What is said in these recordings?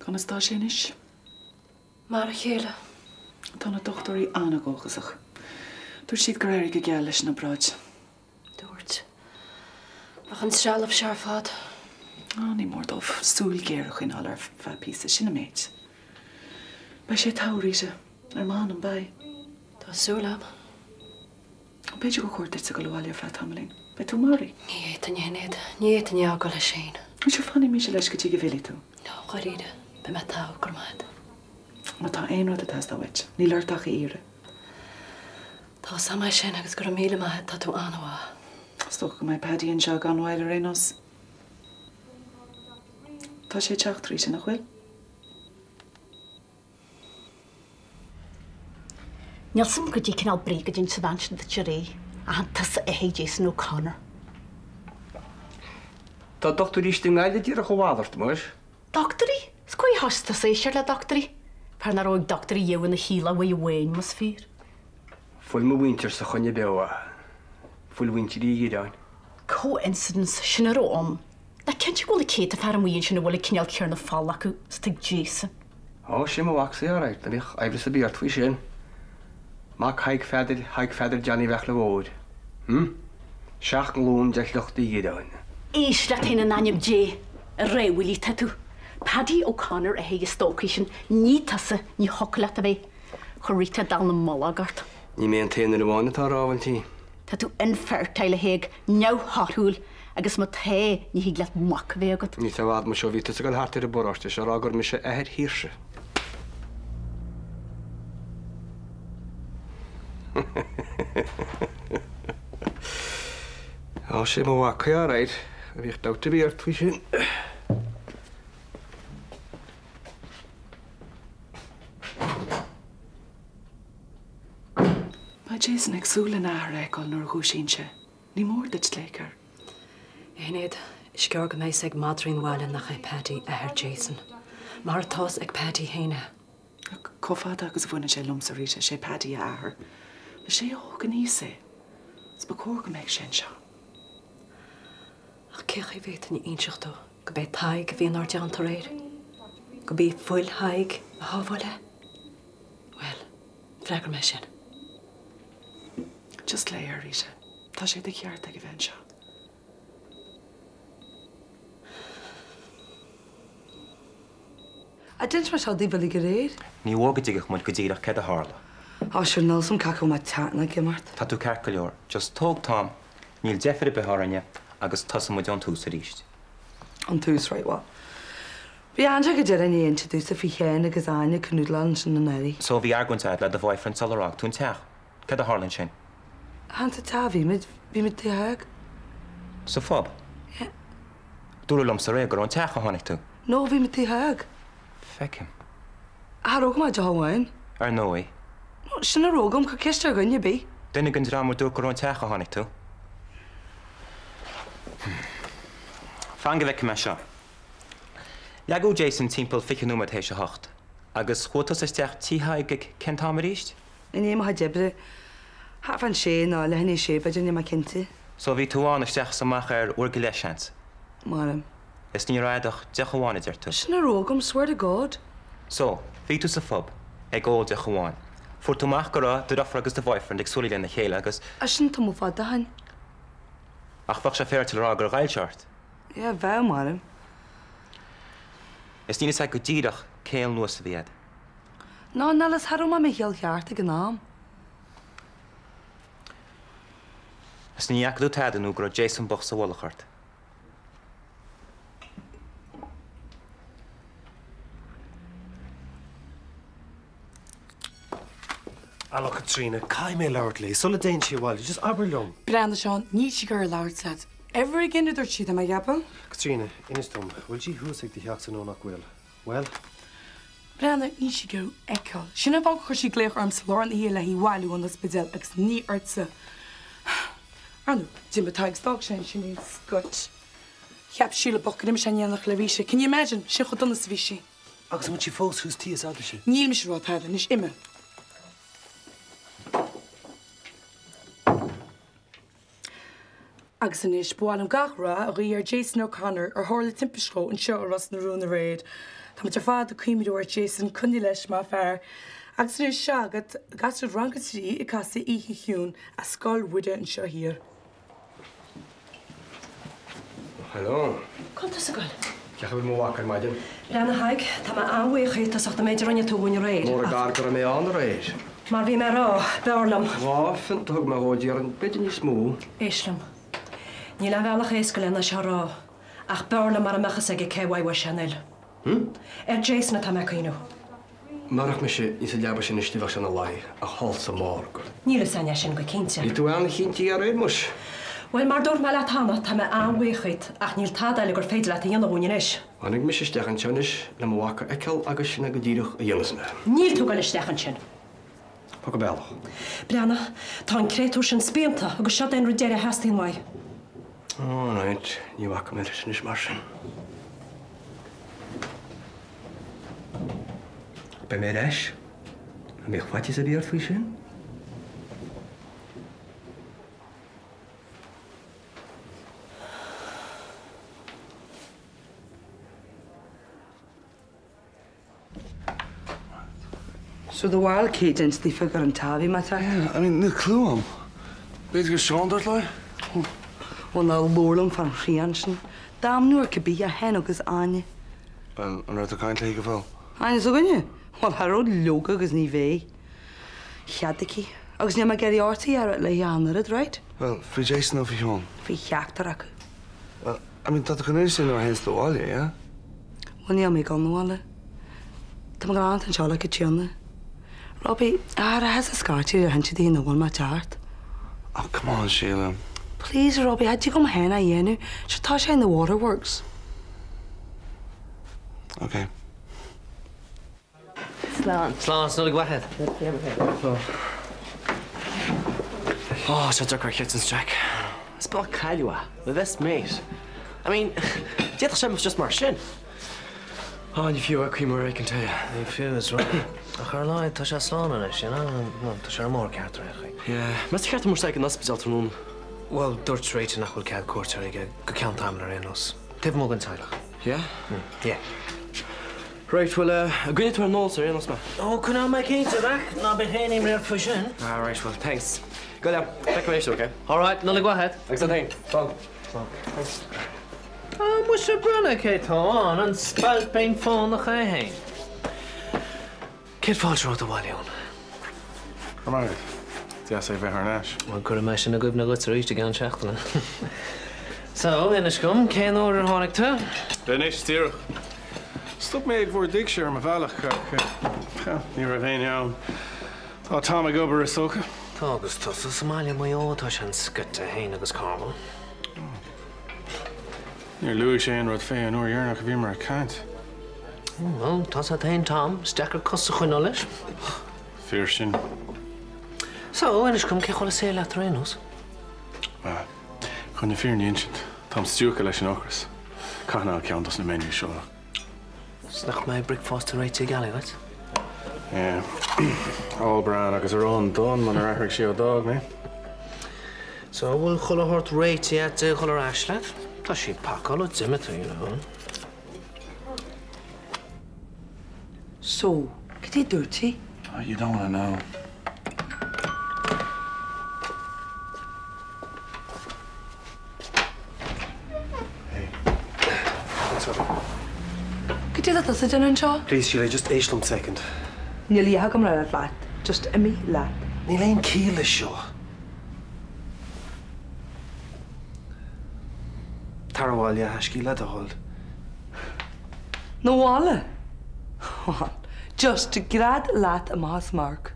Conas tá sé anois? Mar a chéile. Tá na dochtúirí an-dhóchasach. Dúirt siad gur éirigh go geal leis an obráid. Dúirt. Ach an trealamh seo ar fad. Á, ní mór dóibh súil ghéar a choinneáil air ar feadh píosa, sin an méid. Beidh sé togha, Rita. Ar m'anam, beidh. Tá súil agam. B'fhéidir gur chóir duitse dul abhaile ar feadh tamaillín. Beidh tú maraithe. Ní fhéadfainn, a Shinéad. Ní fhéadfainn é a fhágáil leis féin. Sure, fanfaidh mise leis go dtí go bhfillfidh tú. No, dháiríre. Beidh mé togha, go raibh maith agat. Má tá aon rud ag teastáil uait, níl ort ach a iarraidh. Tá 's a'm é sin agus go raibh míle maith agat, tá tú an-mhaith. Is dócha go mbeidh Paddy anseo gan mhoill ar aon nós. Tá sé ag teacht, Rita, nach bhfuil? Níl 's a'm goidé cineál bréag a d'inis an bhean sin duit aréir, ach an tusa athair Jason O'Connor. Tá dochtúirí istigh i nGaillimh a déarfadh a mhalairt, muis. Dochtúirí? 'S cá huair a thosaigh tusa ag éisteacht le dochtúirí? Fear nach raibh ag dochtúirí riamh ina shaol ach uair amháin, más fíor. Fuil mo mhuintirse a choinnigh beo é. Fuil mhuintir Uí Dhireáin. Coincidence, sin a raibh ann. Nach cinnte go bhfuil na céadta fear amuigh ansin a bhfuil an cineál céanna fola acu is atá ag Jason. Ó, sin mo mhacsa é alright, ná bíodh aimhreas ar bith ort faoi sin. Mac Thaidhg Pheadair, Thaidhg Pheadair Johnny Bheartla Mhóir. Hm? Seacht nglún de shliocht Uí Dhireáin. Éist leat féin in ainm Dé, a rámhaillí atá tú. Paddy O'Connor athair an stócaigh sin, ní tusa, ní thiocfadh leat a bheith. Chuir Rita dallamullóg ort. Ní mé an t-aon duine amháin atá rámhailltí. Tá tú infertile, a Thaidhg, neamhthorthúil, agus má tá, ní thig leat mac a bheith agat. Níl sé i bhfad muis ó bhí tusa ag dul thart ar an bparóiste seo ag rá gur mise athair Shaoirse. Á, sé mo mhac é alright, ná bíodh dabht ar bith ort faoi sin. Beidh Jason ag súil lena athair a fheiceáil nuair a dhúisíonn sé. Ní mór duit glaoch air. A Shinéad, is gearr go mbeidh 's ag madraí an bhaile nach é Paddy athair Jason. Mar atá 's ag Paddy féin é. Chomh fada agus a bhaineann sé liomsa, Rita, is é Paddy a athair. Is é a thóg aníos é. Is ba chóir go mbeadh sé anseo. Ach cé chaoi a bhféadfainn a inseacht dó go b'é Tadhg a bhí inár dteannta aréir? Go b'í fuil Thaidhg a shábháil é? Bhuel, freagair mé sin. Just glaoigh air, Rita. Tá sé de cheart aige bheith anseo. Ah, d'inis mé seo daoibh uilig aréir. Ní mhór go dtuigfeadh muid go díreach céard a tharla. Á, sure, níl 's a'm cé acu mé ceart ná ag imeacht. Tá tú ceart go leor. Just tóg t-am. Níl deifir ar bith orainne agus tosóidh muid ón tús arís. Ón tús, right, well. Bhí an-sé go deireadh i ndiaidh inse domhsa faoi Sheán agus Áine ag cnúdláil ansin anuraidh. So bhí argóint agat le do bhoyfriend sular fhág tú an teach. Céard a tharla ansin? Chan sa teach a bhí muid, bhí muid tigh Thaidhg. Sa phub? Yeah. Dúradh liomsa aréir gur ón teach a tháinig tú. No, bhí muid tigh Thaidhg. Feicim. Cha raibh agam ach deoch amháin. Ar ndóigh. No, sin a raibh agam, cuir ceist ar dhuine ar bith. Duine den dream a dúirt gur ón teach a tháinig tú. Fan go bhfeicfidh mé seo. Leagadh Jason timpeall 20 nóiméad théis a hocht. Agus chuaigh tusa isteach tí Thaidhg ag cén t-am arís? I ndiaidh mo chuid oibre. Thart fán sé nó leath i ndiaidh a sé b'fhéidir, níl mé cinnte. So bhí tú ann isteach is amach ar uair go leith, seans? Maram. Is ní raibh agat ach deoch amháin a deir tú. Sin a raibh agam, swear to God. So, bhí tú sa phub, ag ól deoch amháin. Fuair tú amach go raibh do dheirfiúr agus do bhoyfriend ag súil lena chéile agus. Ah, sin tamall fada ó shin. Ach bheadh sé féaráilte le rá gur ghoill sé ort. Yeah, bheadh, maram. Is níl fhios agat go díreach cén luas a bhí agat. No, níl fhios, cha raibh mé i mo chiall cheart ag an am. Is ní fhaca tú tada nó go raibh Jason bocht sa mhullach ort. Ah look, Caitríona, caithfidh mé labhairt léi sula dtéann sí abhaile, just abair liom. Breathnaigh, Seán, níl sí ag iarraidh labhairt leat. Ever again a dúirt sí, tá mé ag ceapadh. Caitríona, inis dom, bhfuil sí thuas ag do theachsa nó nach bhfuil? Bhuel? Breathnaigh, níl sí ag iarraidh thú a fheiceáil. Sin an fáth gur chuir sí glaoch orm sa lár na hoíche le hí a bhailiú ón ospidéal agus ní ortsa. Ar ndóigh, d'imigh Tadhg 's d'fhág sé ansin í, scut. Cheap Síle bocht gur imigh sé in éineacht le Rita. Can you imagine? Sin chomh dona is a bhí sí. Agus an bhfuil sí fós thuas thíos agat? Níl mise ag rá tada, anois imigh. Agus anois, ba mhaith liom gach rath a ghuí ar Jason O'Connor ar tharla timpiste dhó anseo i Ros na Rún aréir. Táimid ar fad ag cuimhniú ort Jason, coinnigh leis, maith fear. Agus anois, seo agat gasúir Rang 3 ag casadh Oíche Chiúin as Scoil Mhuire anseo thiar. Hello. Cá bhfuil tusa ag goil? Cé acu a bhfuil mo mhac ar maidin? Breathnaigh a Thaidhg, tá mé an-bhuíoch dhíot as ucht an méid a rinne tú dhúinn aréir, Mór an ach. gar go raibh mé ann aréir. Mar bhí mé a rá, b'fhearr liom. Dá phiont a thug mé dhó, déarfainn, b'fhéidir níos mó. Éist liom. Níl aon bhealach éasca lena seo a rá, ach b'fhearr liom mara mbeadh fhios aige cé uaidh a bhfuair sé an fhuil. Hm? Ar Jason atá mé ag cuimhniú. Marach mise, ní sa leaba sin istigh a bheadh sé ina luí, ach thall sa morgue. Níl fhios a'inn é sin go cinnte. Bhí tú an-chinnte aréir, muis. Bhuel, mar dúirt mé leat cheana, tá mé an-bhuíoch dhíot, ach níl tada eile gur féidir leat a dhéanamh dhúinn anois. Tháinig mise isteach anseo anois le mo mhac a fheiceáil agus sin é go díreach a dhéanfas mé. Níl tú ag goil isteach ansin. Fág an bealach. Breathnaigh, tá an créatúr sin spíonta agus seo é an rud deiridh a theastaíonn uaidh. All right, ní bhacfaidh mé leis anois mar sin. Beidh mé ar ais. An mbeadh faitíos ar bith ort faoi sin? So do bharúil cé d'inis daofa gur an t-ádh a bhí mé teacht? Yeah, I mean, níl clue a'm. B'fhéidir gur Seán dúirt léi? Bhuel, ná labhair liom fán thrian sin. Damnú ar cibé a Sheáin agus Áine. Bhuel, an raibh tú ag caint léi go fóill? Áine s'againne? Bhuel, cha raibh leoga agus ní bheidh. Chead aici. Agus níl mé ag iarraidh ort a ghearradh léi ach an oiread, right? Bhuel, faoi Jason nó faoi Sheán? Faoi cheachtar acu. Bhuel, I mean, tá tú chun inis di nuair a théanns tú abhaile, yeah? Bhuel, níl mé ag dul 'na bhaile. Tá mé ag fanacht anseo le Caitríona. Robbie, ah, is scaití ar hinse di nach bhfuil mé ag teacht. Oh, come on, Sheila. Please, Robbie, cha dtig liom féin é a dhéanamh. Sure, tá sé in the waterworks. Okay. Slán. Slán, 's Nollaig mhaith agat. Ó, tá deacair a chreidiúint, Jack. Is beag cailleadh é, my best mate. I mean, d'fhéadfadh sé imeacht just mar sin. Ó, ní fiú é cuimhneamh air, I can tell you. Ní fiú, is right. Ach ar a laghad, tá sé slán anois, you know? Nó tá sé ar an mbóthar ceart ar aon chaoi. Yeah. Meas tú ar cheart dom tabhairt ag an ospidéal tráthnóna? Bhuel, dúirt Rachel nach bhfuil cead cuairteoirí aige go ceann tamaill ar aon nós. Taobh amuigh den teaghlach. Yeah? Yeah. Right, bhuel, an gcoinneoidh tú ar an eolas ar aon nós mé? Ó, coinneoidh mé cinnte, Mac. Ná bíodh aon imní ort faoi sin. Ah, right, well, thanks. Go leor, feicfidh mé arís tú, okay? All right, Nollaig mhaith agat. Agus duit féin. Slán. Slán. Thanks. Ah, muise, breathnaigh cé tá ann, an spailpín fánach é fhéin. Céad fáilte romhat abhaile, Eoin. Go raibh maith agat. Deas é bheith thar n-ais. Bhuel, cuirfidh mé sin i gcuimhne dhuit arís i gceann seachtaine. So, inis dom, cén uair ar tháinig tú? Anois díreach. Stop mé ag bhur dtigse ar mo bhealach ach, bhuel, ní raibh éinne ann. Tá Tom ag obair is dócha. Tá, agus tusa sa mbaile i Maigh Eo, tá sé an-scoite, é féin agus Carmel. Níor luaigh sé aon rud fé an uair dheireanach a bhíomar ag caint. Bhuel, tá's a't fhéin Tom, is deacair cos a choinneáil leis. Fíor sin. So, inis dom, cén chaoi a bhfuil an saol leat ar aon nós? Bhuel, chun na fírinne a insint, táim stiúgtha leis an ocras. Caithfidh mé ceann dos na menus seo. 'S nach mbeidh bricfeasta réitithe ag Ali dhuit? Yeah. Ál bran agus arán donn munar athraigh sé ó d'fhág mé. So, an bhfuil chuile shórt réitithe a't di a dhul ar ais leat? Tá sí ag pacáil ó d'imigh tú, you know. So, cad é dúirt sí? Oh, you don't want to know. Cad é atá tusa ag déanamh anseo? Please, Sheila, just éist liom soicind. Níl a dhath agam le rá leat. Just imigh leat. Níl aon chiall leis seo. Tar abhaile, a thaiscidh, le do thoil. 'Na bhaile? Just gread leat amach as m'amharc.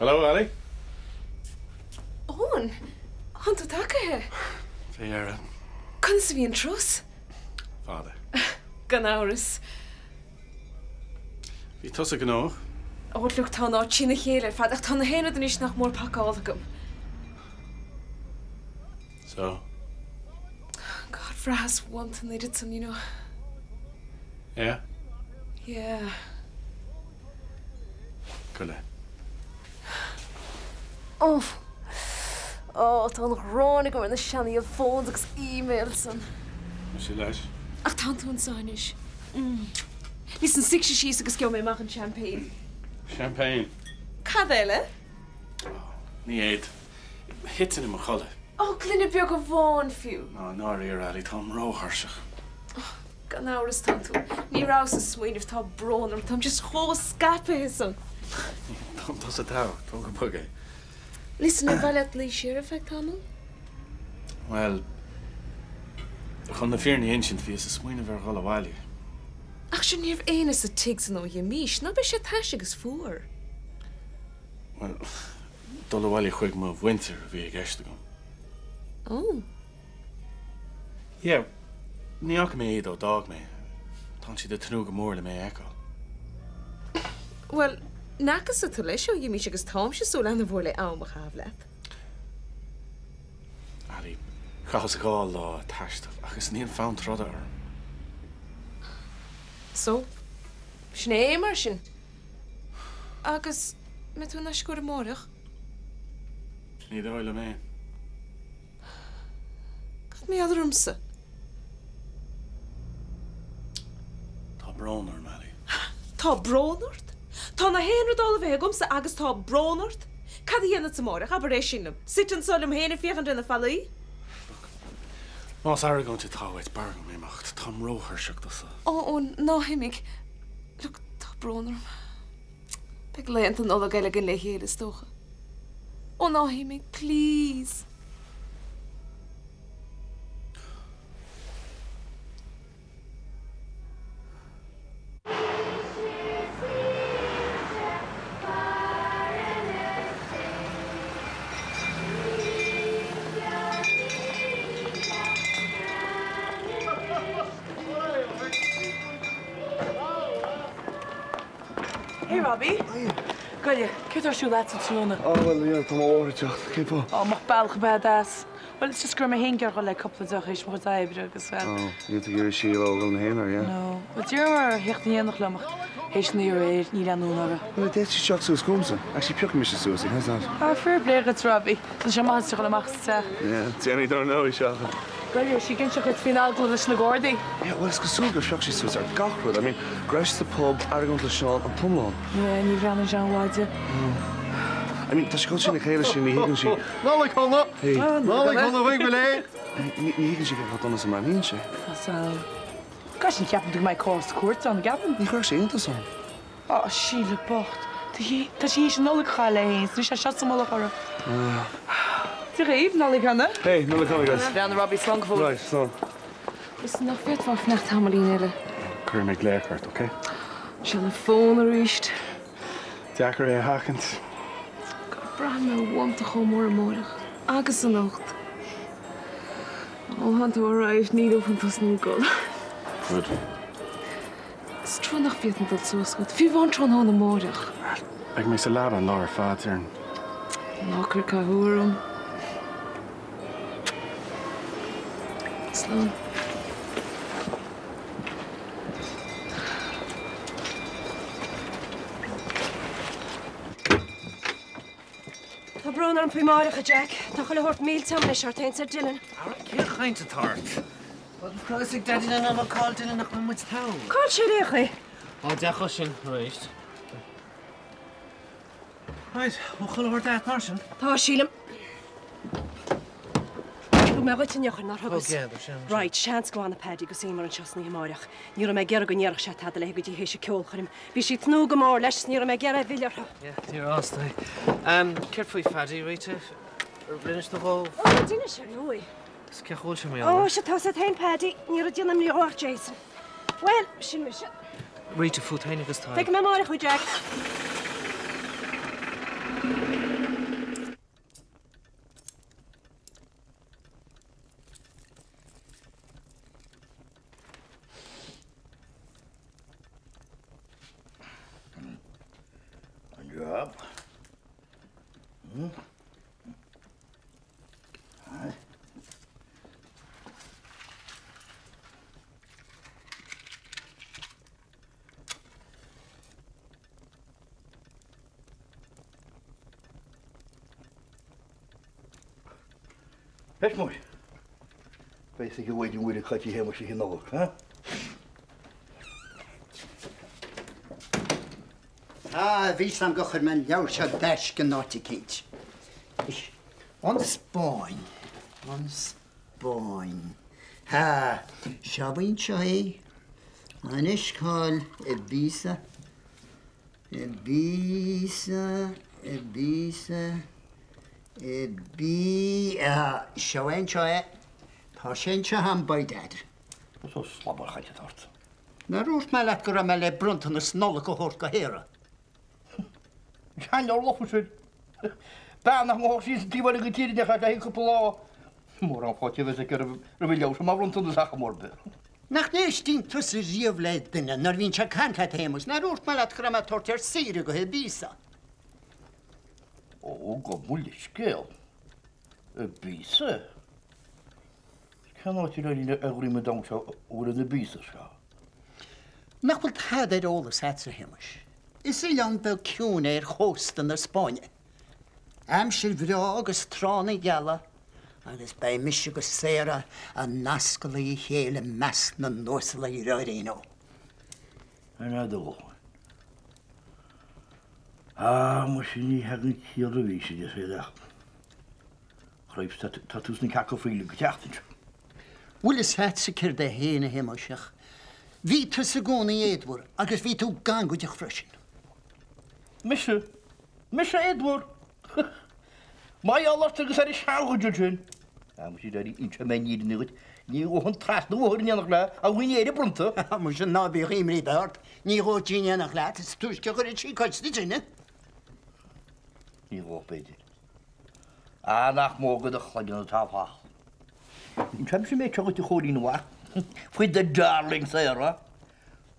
Hello, Ali. Eoin, thánn tú tagaithe. Fé dheireadh. Conas a bhí an turas? Fada. Gan amhras. Bhí tusa gnóthach. Ó, look, tá an áit trína chéile ar fad ach tá na haon rud anois nach mór pacáilte agam. So? God, bhraitheas uaim an oiread san, you know. Yeah? Yeah. Go leith. Oh. Oh, tá an ghráin agam ar na seanfhíol phones agus emails san. Mise leis. Ach tánn tú anseo anois. Mm. Listen, suigh síos agus gheobhaidh mé amach an champagne. Champagne? Cad eile? Oh, ní fhéadfainn. Thitfinn i mo chodladh. Oh, gloine beag amháin fiú. Ná, i ndáiríre, Ali, táim róthuirseach. Oh, gan amhras tánn tú. Ní rabhas ag smaoineamh, tá brón orm, táim just chomh scaipthe san. Tánn tusa togha, tóg go bog é. Listen, ar mhaith leat luí siar ar feadh tamaill? Bhuel, chun na fírinne a insint, bhíos ag smaoineamh ar dhul abhaile. Ach sure ní raibh éinne sa tigh san ó dh'imís, ná beidh sé taise agus fuar. Bhuel, dul abhaile chuig mo mhuintir a bhí i gceist agam. Ó. Yeah, ní fhaca mé iad ó d'fhág mé. Tánn siad ag tnúth go mór le mé a fheiceáil. Bhuel, n'fhacasa tú leis ó dh'imís agus táimse ag súil ana-mhór le am a chaitheamh leat. Ali, chaitheas 2 lá ag taisteal agus níl fonn troda orm. So, sin é mar sin. Agus mbeidh tú in ais chugainn amáireach? Ní dóigh liom é. Cad mar gheall ormsa? Tá brón orm, Ali. Tá brón ort? Tá na haon rud dall a bheith agamsa agus tá brón ort? Cad a dhéanfadsa amáireach? Abair é sin liom. Suite anso liom féin ag féachaint ar na fallaí? Look, más argóint atá uait, b'fhearr liom imeacht. Táim róthuirseach do seo. Ó, Eoin, ná himigh. Look, tá brón orm. Beidh laethanta Nollag eile againn le chéile, is dócha. Ó, ná himigh, please. Hey Robbie. Goile, céard atá ar siúl agat sa tráthnóna? Á bhuel, yeah, tá mo mháthair ag teacht, cén fáth? Á, amach bealach ab ea deas. Bhuel, it's just go raibh mé féin ag iarraidh dul le cúpla deoch théis mo chuid oibre agus, bhuel. Á, níl tú ag iarraidh Síle a fhágáil ina haonar, yeah? No. Bhuel, d'iarr mé uirthi theacht in éineacht liom ach théis an oíche aréir, níl aon fhonn uirthi. Bhuel, d'fhéadfaí teacht suas chugamsa. Actually, piocfaidh mise suas í, how's that? Á, fair play dhuit, Robbie. Tá sé maith duit a dhul amach as an teach. Yeah, déanfaidh dár ndóigh, seachain. Goile, is í ag inseacht duit faoin agallamh leis na Gardaí. Yeah, bhuel, is cosúil gur phioc sí suas ar gach rud. I mean, go raibh sí sa pub, argóint le Seán, an t-iomlán. Yeah, ní bhreathnaíonn sé an-mhaith di. I mean, tá sí chomh trína chéile sin, ní thuigeann sí. Nollaig shona! Hey. Nollaig shona dhaoibh go léir! Ní thuigeann sí cé chomh dona is a mbreathnaíonn sé. Tá sam. Gach sin ceapann tú go mbeidh cás cúirte ann, an gceapann? Ní chuirfeadh sé iontas orm. Á, Síle bocht. Tá sí théis an Nollaig a chaitheamh léi féin, is anois tá seo sa mullach uirthi. Dia dhaoibh, Nollaig shona. Hey, Nollaig shona, guys. Bhean Robbie, slán go fóill. Right, slán. Listen, nach bhféadfá fanacht tamaillín eile? Cuirfidh mé glaoch ort, ok? Sé an fón arís. Deacair é a sheachaint. God, braithfidh mé uamta chomh mór amáireach. Agus anocht. Ó, tánn tú alright, nílim chun tosnú ag gol. Good. Is trua nach bhféadfainn dul suas chugat, fiú amháin tráthnóna amáireach. Beidh mé sa leaba an lá ar fad, déarfainn. Ná cuir cathú orm. Slán. Tá brón orm faoi amáireach, a Jack. Tá chuile shórt millteach anois ort féin 's ar Dylan. Ara, cén chaint atá ort? Bhuel, tá a fhios ag Daidí na Nollag cá'il Dylan nach mbeidh muid thall. Cá'il sé ar aon chaoi? Á, deacair sin arís. Right, bhfuil chuile shórt a'd mar sin? Tá, sílim. Thug mé dhuit an eochair, nár thugas? Ó, yeah, sin. Right, seans go bhfanfaidh Paddy agus Eimear anseo san oíche amáireach. Ní raibh mé ag iarraidh go ndéarfadh sé tada léi go dtí théis an ceolchoirm. Bhí sí ag tnúth go mór leis 's ní raibh mé ag iarraidh é a mhilleadh uirthi. Yeah, níor fhásta é. Céard faoi Phaddy, Rita? Ar inis tú dhó? Ó, d'inis ar ndóigh. Is cén chaoi a bhfuil sé mar gheall air? Ó, sea, tá a fhios agat féin, Paddy, ní raibh ag déanamh imní dhó ach Jason. Bhuel, sin mise. Rita, fút féin agus Tadhg. Feicfidh mé amáireach thú, Jack. An job. Éist muis. Beidh a fhios ag an Mhaighdean Mhuire cá háit a Shéamais Oíche Nollag, ha? Ah, bhí 'fhios a'm gur chuir mé an leabhar seo i dtaisce in áit eicínt. An Spáinn, an Spáinn. Ha, seo anseo é. Anois cá'il Ibiza, Ibiza, Ibiza, Ibi, ah, seo é anseo é. Tá sé anseo a'm, by dad. Is ó slabhar chaite atá ort. Nár dhúirt mé leat go raibh mé le bronntanas Nollag a thabhairt do Shéara? Seanleabhar lofa sin. Bean nach mbeadh sí sa taobh eile den tír ach le cúpla lá. Mórán fáilte a bheas aici roimh an leabhar seo mar bhronntanas ach am ar bith. Nach n-éisteann tusa riamh le duine nuair a bhíonn sé ag caint leat, a Shéamais? Nár dhúirt mé leat go raibh mé ag tabhairt ar saoire go hIbiza? Ó, gabh mo leithscéal. Ibiza? Cén áit ar dhroim an domhain seo a bhfuil an Ibiza seo? Nach bhfuil tada ar eolas a'dsa, a Shéamais? Is oileán beag ciúin é ar chósta na Spáinne. Aimsir bhreá agus tránna geala agus beidh mise agus Sarah ag nascadh le chéile i measc na n-uasal ar aon nós. Ar ndóigh. Ah, muise ní thagann ciall arís, a deir siad ach. Christ, tá tú sna cearca faoileáin go tseachtain seo. Bhfuil fhios a'dsa céard é fhéin, a Shéamais, ach bhí tusa i gcónaí éadmhar agus bhí tú gangaideach freisin. Mise? Mise éadmhar? Mar gheall ort agus ar an seanghoid ansin. Ah, muise Daddy, inseoidh mé an fhírinne dhuit, ní ghabhfainn trasna an bhóthair in éineacht léi, a bhí Éire bronnta. Ah, muise ná bíodh imní ar bith ort, ní ghabhfadh sí in éineacht leat, is túisce a chuirfeadh sí cois sa tine. Ní ghabhfadh, b'fhéidir. Ah, nach mó de do chloigeann atá thall. Inseoidh mise an méid seo dhuit a Chóilín a mhac, faoi do darling Sarah.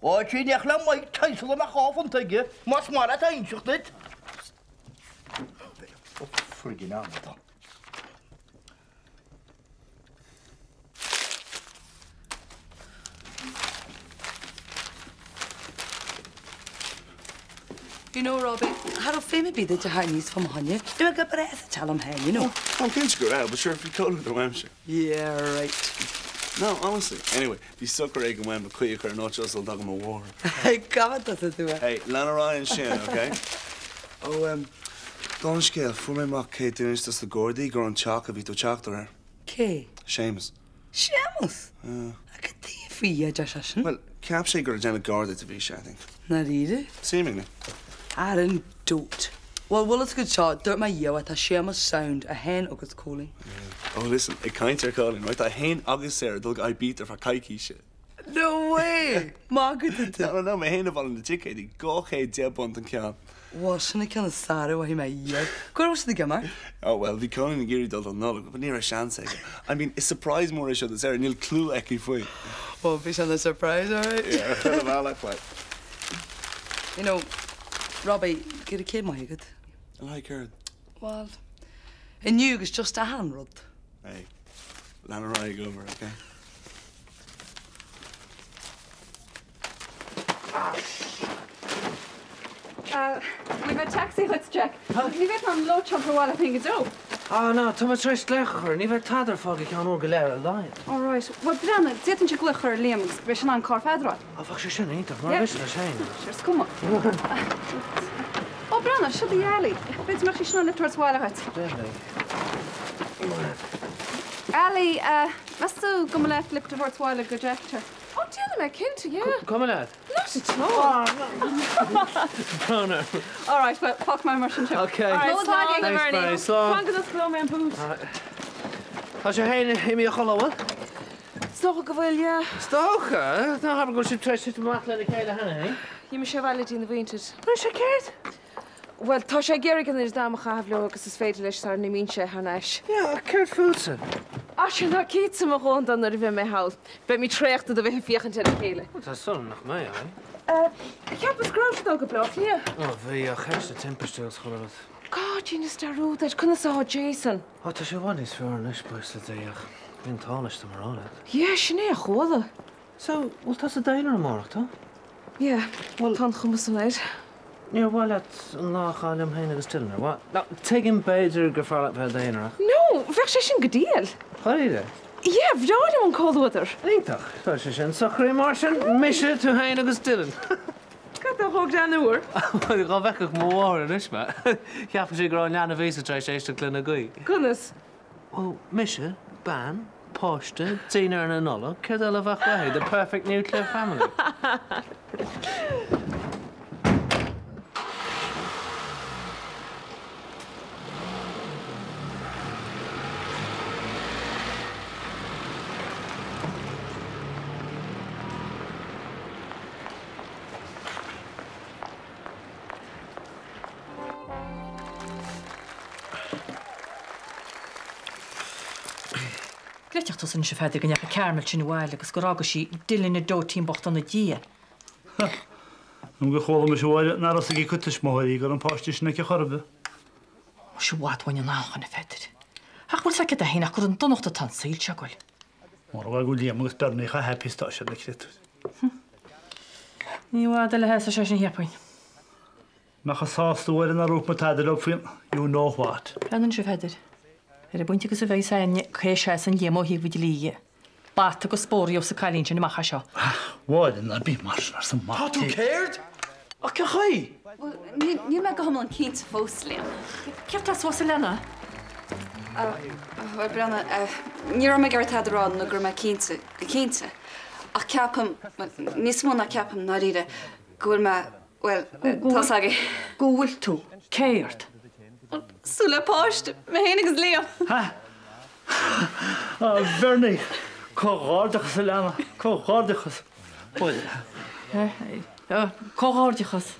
Bheadh sí in éineacht le Mike Tyson dá mbeadh £2 aige, más maith leat a inseacht duit. Friggin amadán. You know, Robbie, cha raibh feidhm ar bith duit a theacht aníos fá mo choinne. Bhí mé go breá sa teach liom féin, you know. Oh, cinnte go raibh, but sure, bhí comhluadar uaimse. Yeah, right. No, honestly. Anyway, bhí socair éigin uaim mo chaoi a chur in áit sula dtagann mo mháthair. Cá bhfad tú, eh? Hey, lean ar aghaidh ansin, okay? Oh, um, dála an scéil, fuair mé amach cé d'inis dos na Gardaí gur ón teach a bhí tú ag teacht aréir. Cé? Séamus. Séamus? Yeah. Cad tuige faoi a deir seisean? Bhuel, cheap sé gur ag déanamh gar duit a bhí sé, I think. Ndáiríre? Seemingly. Ar an dóit. Bhuel, bhfuil fhios agat seo, dúirt mé dhíobh tá Séamus sound, é féin agus Cóilín. Yeah. Oh, listen, ag caint ar Chóilín, right, tá é féin agus Sarah ag dul go Ibiza ar feadh coicíse. No way! Magadh atá tú. No, no, no, mé féin a bhailigh na ticéidí, £210 an ceann. Bhuel, sin an ceann is fearr a mhothaigh mé riamh. Cá raibh siad ag imeacht? Oh, well, bhí Cóilín ag iarraidh dul don Nollaig, but ní raibh seans aige. I mean, is surprise mór é seo do Sarah, níl clue aici faoi. Well, bhí sé ina surprise, alright. Yeah, ar chuile bhealach, like. You know, Robbie, go raibh céad maith agat. Le haghaidh céard? Well, inniu agus just achan rud. Hey, lean ar aghaidh ag obair, okay? Bhfuil mé taxi dhuit, Jack? Ní bheidh an lóchrann abhaile féin go deo. Ah, no, tá mé tar éis glaoch a chur, ní bheidh tada ar fáil go ceann uair go leith ar a laghad. All right. Bhuel, breathnaigh, d'fhéadfainnse glaoch a chur ar Liam agus beidh sé in ann carr Pheadair a fháil. Ah, bheadh sé sin iontach, mar bheadh sé leis féin. Sure, is cuma. Ó, breathnaigh, seo í Ali. B'fhéidir go mbeadh sí in ann lift a thabhairt abhaile dhuit. Definitely. Ali, meas tú go mba leat lift a thabhairt abhaile go Jack? Ó, déanfaidh mé, cinnte, yeah. Cuma leat? Not at all. Brón orm. All right, well, fágfaidh mé mar sin sibh. Okay. All right, slán. Thanks, Bernie. Slán. Fan go n-osclóidh mé an boot. Tá sé féin imithe a chodladh, bhfuil? Is dócha go bhfuil, yeah. Is dócha? Ná habair go bhfuil sibh tar éis titim amach lena chéile cheana féin? D'imigh sé abhaile dtína mhuintir. Rinne sé céard? Bhuel, tá sé ag iarraidh an oiread ama a chaitheamh leo agus is féidir leis sara n-imíonn sé thar n-ais. Yeah, ach céard fútsa? Ah, sin ná cinnte mo dhóthain dó nuair a bheidh mé thall. Beimid traochta de bheith ag féachaint ar a chéile. Bhuel, tá súil agam nach mbeidh, aye. Cheapas go raibh tú ag dul go Bleá Cliath. Ó, bhí, ach théis na timpiste agus chuile rud. God, dheineas dearúd air. Conas atá Jason? Ó, tá sé i bhfad níos fearr anois, buíochas le Dia, ach bhí an t-ádh leis dá mba rá leat. Yeah, sin é a chuala. So, bhfuil tusa d'aonar amárach, tá? Yeah, bhuel, tá an chuma san air. Níor mhaith leat an lá a chaitheamh liom féin agus Dylan, ar mhaith? Now, tuigim, b'fhéidir, gur fearr leat bheith i d'aonar ach. No, bheadh sé sin go diail. Dáiríre? Yeah, bhreá liom an comhluadar. Iontach, tá sé sin socraithe mar sin, mise, tú féin agus Dylan. Cad tá chomh greannmhar? Bhuel, dhá bhfeicfeadh mo mháthair anois mé, cheapfadh sí go raibh an leanbh Íosa tar éis éisteacht lena guí. Conas? Bhuel, mise, bean, páiste, dinnéar na Nollag, céard eile a bheadh uaithi? The perfect nuclear family. Gleiteach tusa anois a Pheadair go ndeachaigh Carmel sin abhaile agus gur fhága sí Dylan ag dóitean bocht ina diaidh. Ha! Nó gur chuala mise a Mháire nach raibh a fhios ag a cuid tuismitheoirí go raibh an páiste sin aici chor ar bith. Muise i bhfad uainn an anachain a Pheadair. Ach bhfuil 's agat é féin ach gur chun donachta atá an saol seo ag goil. Mura bhfuil go Liam agus Bernie chomh happy is atá siad na créatúir. Ní i bhfad eile a sheasfaidh sé sin cheapfainn. Mbeadh chomh sásta a Mháire nár dhúirt muid tada leo faoin you know what. Breathnaigh anois a Pheadair ar an bpointe agus a bheidh 'fhios a'inne cé seasann Liam ó thaobh an dlí dhe. Bata agus spór a gheobhas an cailín sin amach as seo. A Mháire ná bí mar sin arsa Tá tú céard? Ach cén chaoi? Bhuel, níl mé go hiomlán cinnte fós, Liam. Céard tá suas a leana? Bhuel, breathnaigh, ní raibh mé ag iarraidh tada a rá nó go raibh mé cinnte, go cinnte. Ach ceapaim, bhuel, níos mó ná ceapaim, ndáiríre, go bhfuil mé, bhuel, tá's agaibh. Go bhfuil tú céard? Súil le páiste, mé féin agus Liam. Ha! A Bhernie! Comhghairdeachas a leana, comhghairdeachas. Bhuel. Comhghairdeachas.